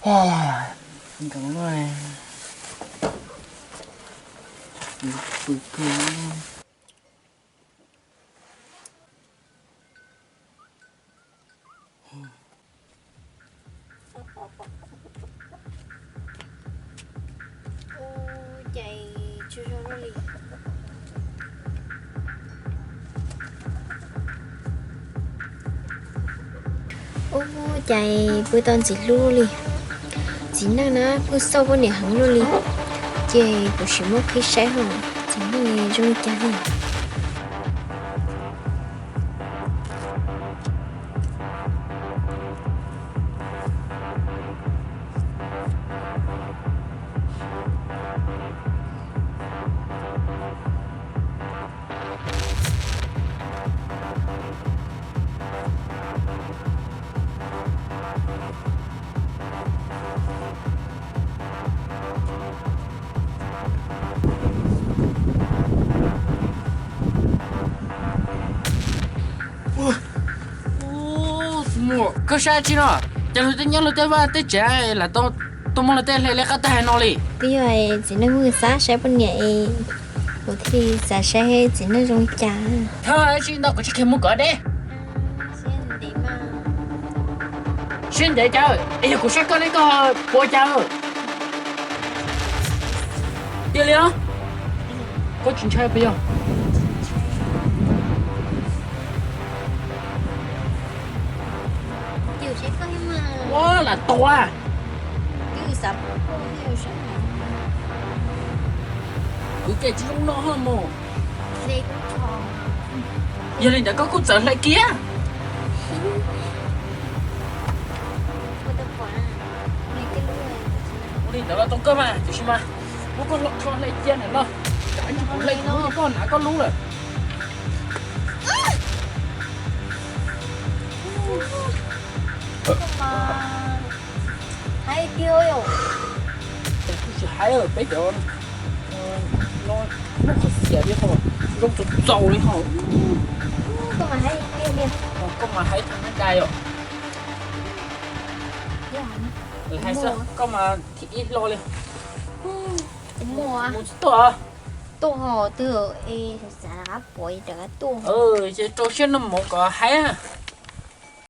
Nkaus no, pw kawg. Ua cas tsis zoo li. Ua cas pw tau ntxim hlub li. Txiv neej na kuj xauj poj niam heev luaj li. Ces kuv sim muab qhib saib hos txiv neej zoo li cas li. Koj saib tsi no, cas luag tej nyob luag tej vaj tej tsev lam tau muaj luag tej hle li qab tag no li. Twb yog txiv neej mus xav saib poj niam es kuv thiaj li xav saib txiv neej zoo li cas. Thov tsis ntau kuv tsis khiav mus kom deb. Siab ntev cas, es yog kuv saib koj ne koj puas cas? Tiag li os, koj tsis ntshai puas yog? Ua lam tuag. Kuv ces tsis zoo no ho mus. Yog li ntawd koj kuj txawm hlais kiag. Ua li ntawd los tau koj mas, tiam sis mas muab koj hlo hlais cia ntawm no, tsam ib ntsis kuv hlais kuv lub, koj hnav koj lub lawm. Hais tiag. Kuj tsis hais, peb cov no muaj qhov xiam li ho, zoo txaus txaus li ho. Koj mas hais tag nab dai os. Hais xwb, koj mas thim ib hlo li. Mus tsis tuaj. Tuaj ho twg es xav rov qab pom rov qab tuaj. Ces rau siab noj mov kom hais.